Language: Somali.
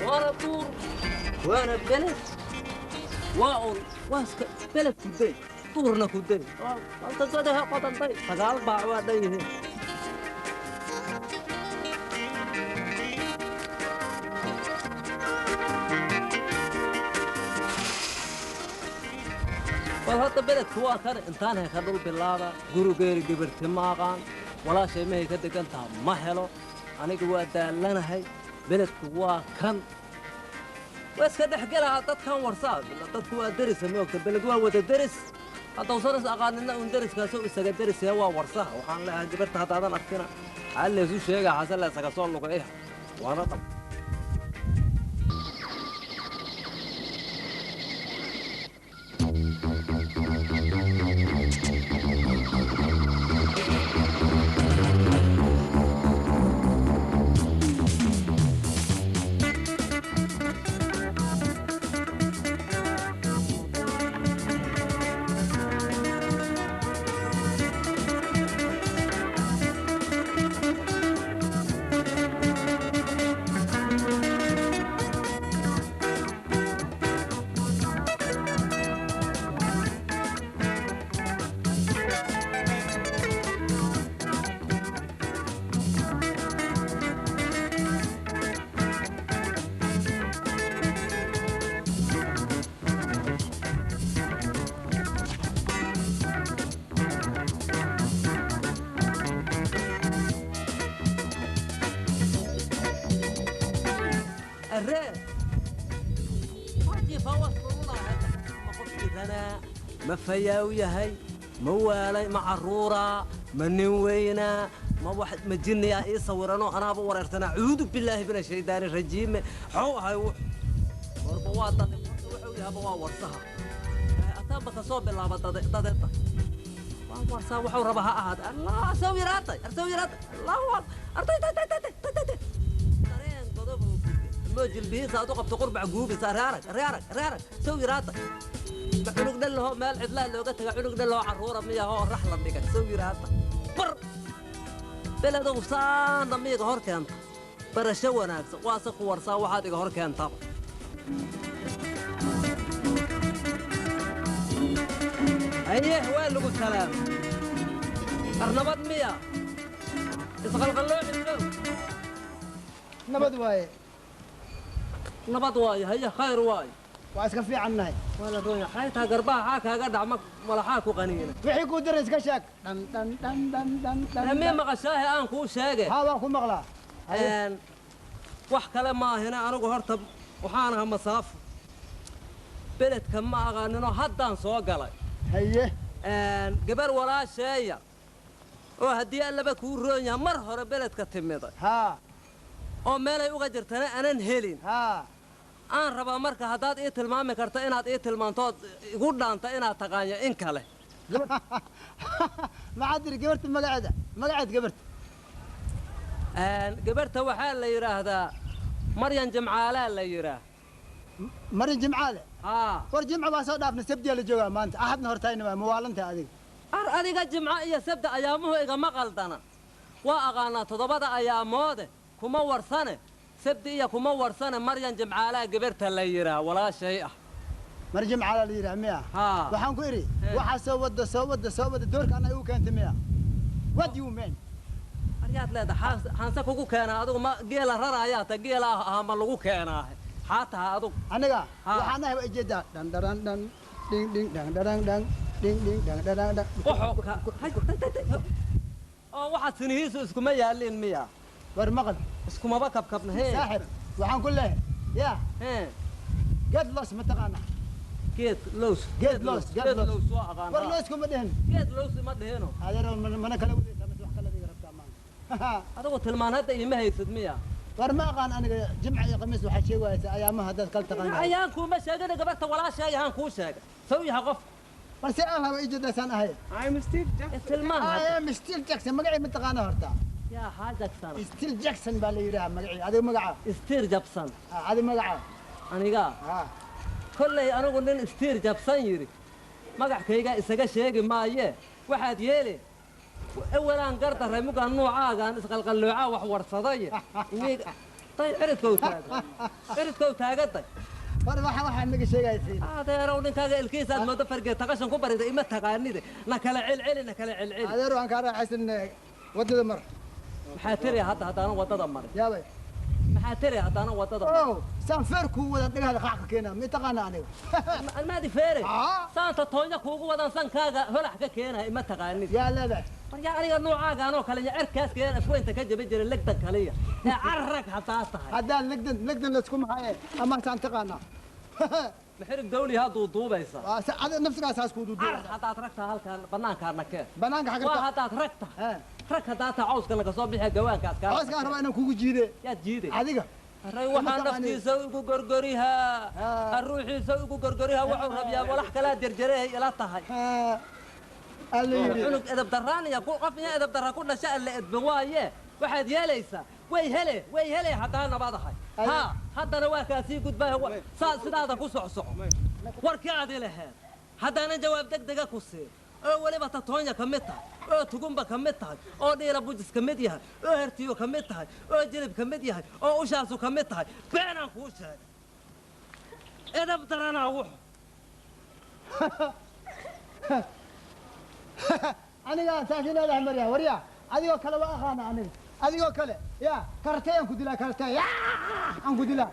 Waana duur, waana beled, waa un waa iska beled ku day, duurna ku day. Altasadaha qodanday 9 baac waa dhan yihiin. Bal hadda beledku waa kan intaan hay ka dhul bilaaba. Gurigeeri gabarti ma aqaan, walaashay mahay ka degan taha ma helo. Aniga waa daalanahay. Beledku waa kan, waa iska dhex gelaha dadkan warsaa. Dadku waa derisa, ma ogta? Beled waa wada deris. Haddausan is aqaanina un deriskaasoo isaga derisaya waa warsaha. Waxaan leeyahay gabarta haddaadan arkina xaa laysu sheegaa, xase la isaga soo lugayha waana dhab. Aree wajiifa ma qof jiranaa, ma fayaaw yahay, ma waalay, ma carruuraa, ma nin weynaa, ma wax ma jinniyaa ii sawiranoo anaaba wareersanaa? Cuudu billaahi min ashaydaani rajiime. Xow ahay wux warba waa dade, wuxuu yahaba waa warsaha. Ataanba ka soo bilaaba dade dadeda waa warsaa, wuxuu raba ha ahaad. Allah, arsow yaraatay, arsow yaraatay, allahu akbar, artay tay tay tay tay tay dareen godob moo jilbihiisa aad u qabto qurbac guubisa. Arre arag, arre arag, arre arag, sow yaraatay. Ma cunug dhan laho meel cidlaa looga taga, cunug dhan laho carruura miyahoo rax la dhigay? Sow yiraahda bar beledow saana miiga hor keenta. Barasho wanaagsan, waase ku warsaa waxaad iga hor keentaba. Haye, waa lagu salaam. Arnabad miya isqalqalloocislow? Nabad waaye. Nabad waayo. Haye, khayr waayo. Waa iska fiicannahay. Waa la roonya xaytaa garbaha xaa kaaga dhac, ma malaxaa ku qaniina? Wixii kuu diray iska sheeg. Dhan dhan dhan dhan dhan dhan. Mii maqashaahe aan kuu sheege? Haa, waan ku maqlaa. Haye. Wax kale maahine, anigu horta waxaan ahaa masaafo, beledka ma aqaaninoo haddaan soo galay. Haye. Gabar walaasheeya oo haddii allaba kuu roon yaha mar hore beledka timiday haa oo meelay uga jirtana aanan helin haa aan rabaa. Marka haddaad ii tilmaami karto inaad ii tilmaantood igu dhaanta inaad taqaanyo in kale. Maxaad tiri gabarta magaceeda? Magaceed gabarta? Gabarta waxaa la yidhaahdaa Maryan Jimcaalaa la yidhaah. Marin Jimcaale? Haa. War Jimca waa soo dhaafna, Sabdiyaa la joogaa maanta, Axadna hortayna waa mawaalanta adiga. Ar adiga Jimco iyo Sabda ayaamuhu igama qaldana, waa aqaanaa toddobada ayaamoode. Kuma warsane Sabdi iyo kuma warsane, Maryan Jimcaalaa gabarta la yidhaah, walaashay ah. Marin Jimcaala la yidhaah miya? Haa. Waxaan ku idhi waxaa soo wada soo wada soo wada doorka anaa igu keentay miya? What do you mean? Aryaad leedahay, xaanse kugu keenaa adigu? Ma geela raraayaa ta geela ahaa ma lagu keenaa? Xaa taha adugu? Aniga Haa. waxaan ahay waa ujeedaa dhan dharan dhan dhin dhin dhan dharan dhan dhin dhin dhan dharan dhan. Wuxuu ka oo waxaad sinihiisu iskuma yaaliin miya? War maqal. Iskumaba kabkabna hee. Saaxib, waxaan ku leeyahay yaa hee geed loos ma taqaanaa? Geed lows? Geed loos, geed geed loos. Lows waa aqaanaa. War loos kuma dhihin. Geed lows ima dhihino. Adeero, mana kala wadaysaa mise wax kale adiga rabtaa maanta? Adigu tilmaan hadda iima haysid miya? War ma aqaan aniga Jimca iyo Khamiis, waxaad sheegaysaa ayaamaha haddaad kala taqaanaa. Ayaan kuuma sheegina, gabarta walaasheegahaan kuu sheegay. Saw yaha qof War si aan haba ijeedaasaan ahay. I'm Steve Jackson. Tilmaan I hadda. am Steve Jackson. Magacii ma taqaana horta? Yaa xaa Jackson? Steve Jackson baa la yidhaha magacii. Adiga magaca? Istiir jabsan. Ah, adiga magaca? Aniga? Haa. Kollay anigu nin istiir jabsan yidhi magackayga isaga sheegi maaye. Waxaad yeeli ewelaan gardaray mugaan nuucaagaan isqalqalloocaa wax warsaday. Day ciridka u taagan, ciridka u taagaday. War waxa waxaa naga sheegaysiin. Adeerow, ninkaaga ilkiisa aad moodo fargeeta qashan ku barida, ima taqaanide, na kala celceli, na kala celceli. Adeer, waan kaa raaxaysan, waddada mar. Maxaa tiri hadda haddaanan waddada marin? Yaabay. Maxaa tiri haddaanan waddada marin? Oh, saan feer kuu wada dhagaha qaac ka keenaa, ma taqaana aniga? Almaadi feere. Aa. Saanta toonya kuugu wadan sankaaga holax ka keenaya, ima taqaanid. Yaa leedahay. War yaa aniga noocaaga anoo kale iyo cerkaas keen afweynta ka jaban jiray legdan kaliya ee carrag haddaa tahay. Haddaan legdan legdan laysku maxaye ama saan taqaanaa. Maxirig dawli haa duuduubaysa. Waa adiga nafsigaa saas kuu Car duuduubaysa. Haddaad ragtaa halkaan banaankaana keen. Banaanka waa xagarta. Haddaad ragta Haa. rag haddaa taa cawska naga soo bixiya gawaankaas kaa. Cawskaan rabaa inaan kugu jiide. Yaad jiiday? Adiga. Ray waxaa Ima taqaanid. Naftiisa ugu gorgorihaa. Haa. Ruuxiisa ugu gorgorihaa, wuxuu rabyaa walax kalaa jerjerehay ila tahay. Haa. Alla yidhi. Cunug edeb darraan iyo qof iyo edeb darra ku dhasha alla edbin waaye, waxaad yeelaysaa way hele, way hele haddaan nabadahay. Aye. Ha haddana waa kaa sii gudbaya saa sidaada ku socsoco warkii aad i laheed haddaanan jawaab deg dega ku siin oo weliba tatoonya ka mid tahay oo tugumba ka mid tahay oo dhiila bujis ka mid yahay oo hertiyo ka mid tahay oo jilib ka mid yahay oo ushaasu ka mid tahay, beenaan kuu sheegay, edeb daranaa wuxu. Aniga saasi leedahay marya, warya, adigoo kale waa aqaana aniga, adigoo kale ya karatay aan ku dilaa, karatay ya aan ku dilaa.